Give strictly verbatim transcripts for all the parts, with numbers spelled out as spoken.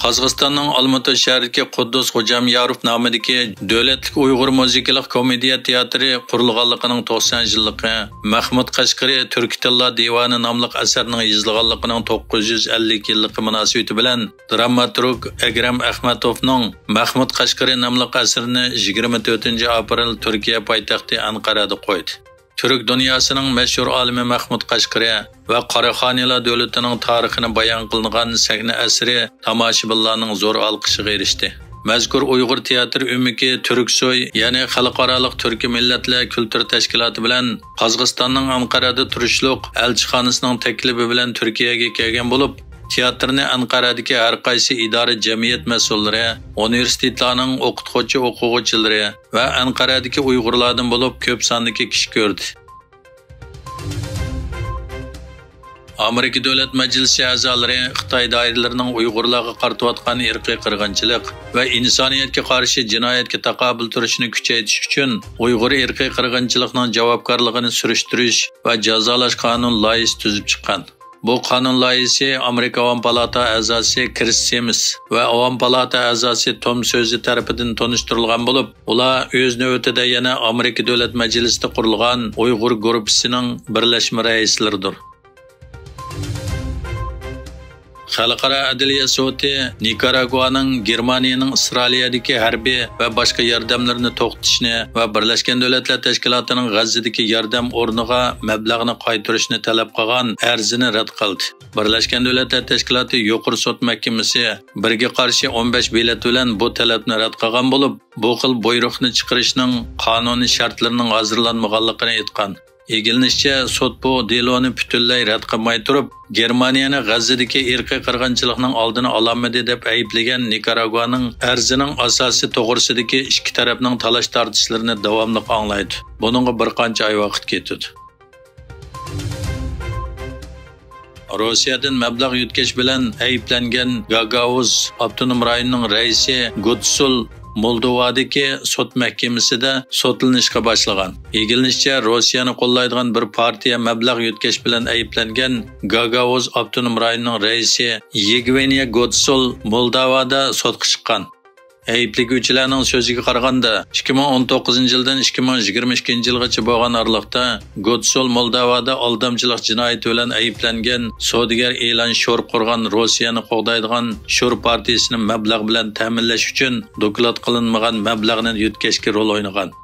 قازاقىستاننىڭ ئالمۇتا شەھىرىدىكى قۇددۇس خوجامياروف نامىدىكى دۆلەتلىك ئۇيغۇر مۇزىكىلىق كومېدىيە تىياتىرى قۇرۇلغانلىقىنىڭ توقسان يىللىقى، مەخمۇت قەشقىرى تۈركىي تىللار دىۋانى ناملىق ئەسەرنىڭ يېزىلغانلىقىنىڭ توققۇز يۈز ئەللىك يىللىقى مۇناسىۋىتى بىلەن، دراماتورگ ئەگرەم ئەخمەتوفنىڭ مەخمۇت قەشقىرى ناملىق ئەسىرىنى يىگىرمە تۆتىنچى ئاپرېل تۈركىيە پايتەختى ئەنقەرەدە قويدى. تۈرك دۇنياسىنىڭ مەشھۇر ئالىمى مەخمۇت قەشقىرى ۋە قاراخانىيلار دۆلىتىنىڭ تارىخىنى بايان قىلىدىغان سەھنە ئەسىرى تاماشىبىنلارنىڭ زور ئالقىشىغا ئېرىشتى. مەزكۇر ئۇيغۇر تىياتىر ئۆمىكى تۈركسوي، يەنى خەلقئارالىق تۈركىي مىللەتلەر كۈلتۈر تەشكىلاتى بىلەن قازاقىستاننىڭ ئەنقەرەدە تۇرۇشلۇق ئەلچىخانىسىنىڭ تەكلىپى بىلەن تۈركىيەگە كەلگەن بولۇپ، تىياتىرنى ئەنقەرەدىكى ھەر قايسى ئىدارە، جەمئىيەت مەسئۇللىرى، ئۇنىۋېرسىتېتلارنىڭ ئوقۇتقۇچى، ئوقۇغۇچىلىرى ۋە ئەنقەرەدىكى ئۇيغۇرلاردىن بولۇپ كۆپ ساندىكى كىشى كۆردى. ئامېرىكا دۆلەت مەجلىسى ئەزالىرى خىتاي دائىرىلىرىنىڭ ئۇيغۇرلارغا قارىتىۋاتقان ئىرقىي قىرغىنچىلىق ۋە ئىنسانىيەتكە قارشى جىنايەتكە تاقابىل تۇرۇشىنى كۈچەيتىش ئۈچۈن ئۇيغۇر ئىرقىي قىرغىنچىلىقىنىڭ جاۋابكارلىقىنى سۈرۈشتۈرۈش ۋە جازالاش قانۇن لايىھىسى تۈزۈپ چىققان. بۇ قانۇن لايىھىسى ئامېرىكا ئاۋام پالاتا ئەزاسى كىرىس سىمس ۋە ئاۋام پالاتا ئەزاسى توم سۆزى تەرىپىدىن تونۇشتۇرۇلغان بولۇپ، ئۇلار ئۆز نۆۋىتىدە يەنە ئامېرىكا دۆلەت مەجلىسىدە قۇرۇلغان ئۇيغۇر گۇرۇپپىسىنىڭ بىرلەشمە رەئىسلىرىدۇر. خەلقئارا ئەدلىيە سوتى نىكاراگۇانىڭ گېرمانىيەنىڭ ئىسرائىلىيەدىكى ھەربىي ۋە باشقا ياردەملىرىنى توختىتىشنى ۋە بىرلەشكەن دۆلەتلەر تەشكىلاتىنىڭ غەززىدىكى ياردەم ئورنىغا مەبلەغنى قايتۇرۇشنى تەلەپ قىلغان ئەرزىنى رەت قىلدى. بىرلەشكەن دۆلەتلەر تەشكىلاتى يۇقىرى سوت مەھكىمىسى بىرگە قارشى ئون بەش بېلەت بىلەن بۇ تەلەپنى رەت قىلغان بولۇپ، بۇ خىل بۇيرۇقنى چىقىرىشنىڭ قانۇنىي شەرتلىرىنىڭ ھازىرلانمىغانلىقىنى ئېيتقان. ئىگىلىنىشىچە، سوت بۇ دېلونى پۈتۈنلەي رەت قىلماي تۇرۇپ، گېرمانىيەنى غەززىدىكى ئىرقىي قىرغىنچىلىقنىڭ ئالدىنى ئالالمىدى دەپ ئەيىبلىگەن نىكاراگۇانىڭ ئەرزىنىڭ ئاساسى توغرىسىدىكى ئىككى تەرەپنىڭ تالاش-تارتىشلىرىنى داۋاملىق ئاڭلايدۇ. بۇنىڭغا بىر قانچە ئاي ۋاقىت كېتىدۇ. روسىيەدىن مەبلەغ يۆتكەش بىلەن ئەيىبلەنگەن گاگاۋۇز ئاپتونوم رايونىنىڭ رەئىسى گۇتسۇل مولدوۋادىكى سوت مەھكىمىسىدە سوتلىنىشقا باشلىغان. ئىگىلىنىشىچە، روسىيەنى قوللايدىغان بىر پارتىيە مەبلەغ يۆتكەش بىلەن ئەيىبلەنگەن گاگاۋۇز ئاپتونوم رايونىنىڭ رەئىسى يېگۋېنىيە گۇتسۇل مولداۋادا سوتقا چىققان. ئەيىبلىگۈچىلەرنىڭ سۆزىگە قارىغاندا، ئىككى مىڭ ئون توققۇزىنچى يىلدىن ئىككى مىڭ يىگىرمە ئىككىنچى يىلغىچە بولغان ئارىلىقتا گوتسول مولداۋادا ئالدامچىلىق جىنايىتى بىلەن ئەيىبلەنگەن سودىگەر ئېلان شور قۇرغان روسىيەنى قوغدايدىغان شور پارتىيىسىنى مەبلەغ بىلەن تەمىنلەش ئۈچۈن دوكلات قىلىنمىغان مەبلەغنى يۆتكەشكە رول ئوينىغان.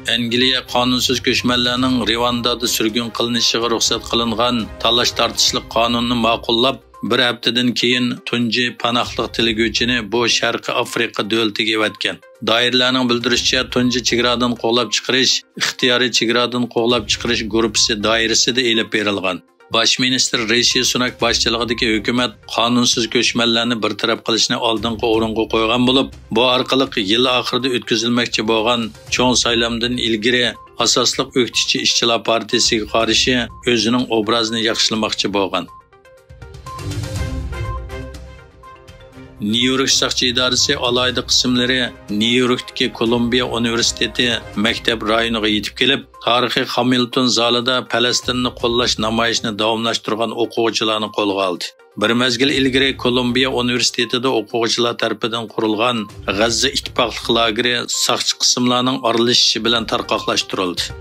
ئەنگلىيە قانۇنسىز كۆچمەنلەرنىڭ رىۋاندادا سۈرگۈن قىلىنىشىغا رۇخسەت قىلىنغان تالاش-تارتىشلىق قانۇننى ماقۇللاپ، بىر ھەپتىدىن كېيىن تۇنجى پاناھلىق تىلىگۈچىنى بۇ شەرقىي ئافرىقا دۆلىتىگە ئەۋەتكەن. دائىرىلەرنىڭ بىلدۈرۈشىچە، تۇنجى چېگرادىن قوغلاپ چىقىرىش، ئىختىيارىي چېگرادىن قوغلاپ چىقىرىش گۇرۇپپىسى دائىرىسىدە ئېلىپ بېرىلغان. باش مىنىستىر رىشى سۇناك باشچىلىقىدىكى ھۆكۈمەت قانۇنسىز كۆچمەنلەرنى بىر تەرەپ قىلىشنى ئالدىنقى ئورۇنغا قويغان بولۇپ، بۇ ئارقىلىق يىل ئاخىرىدا ئۆتكۈزۈلمەكچى بولغان چوڭ سايلامدىن ئىلگىرى ئاساسلىق ئۆكتىچى ئىشچىلار پارتىيىسىگە قارشى ئۆزىنىڭ ئوبرازىنى ياخشىلىماقچى بولغان. نيۇ يورك ساقچى ئىدارىسى ئالاھىدە قىسىملىرى نيۇ يوركتىكى كولومبىيە ئۇنىۋېرسىتېتى مەكتەپ رايونىغا يېتىپ كېلىپ، تارىخىي خامىلتون زالىدا پەلەستىننى قوللاش نامايىشىنى داۋاملاشتۇرغان ئوقۇغۇچىلارنى قولغا ئالدى. بىر مەزگىل ئىلگىرى كولومبىيە ئۇنىۋېرسىتېتىدا ئوقۇغۇچىلار تەرىپىدىن قۇرۇلغان غەززە ئىتتىپاقلىق لاگېرى ساقچى قىسىملارنىڭ ئارىلىشىشى بىلەن تارقاقلاشتۇرۇلدى.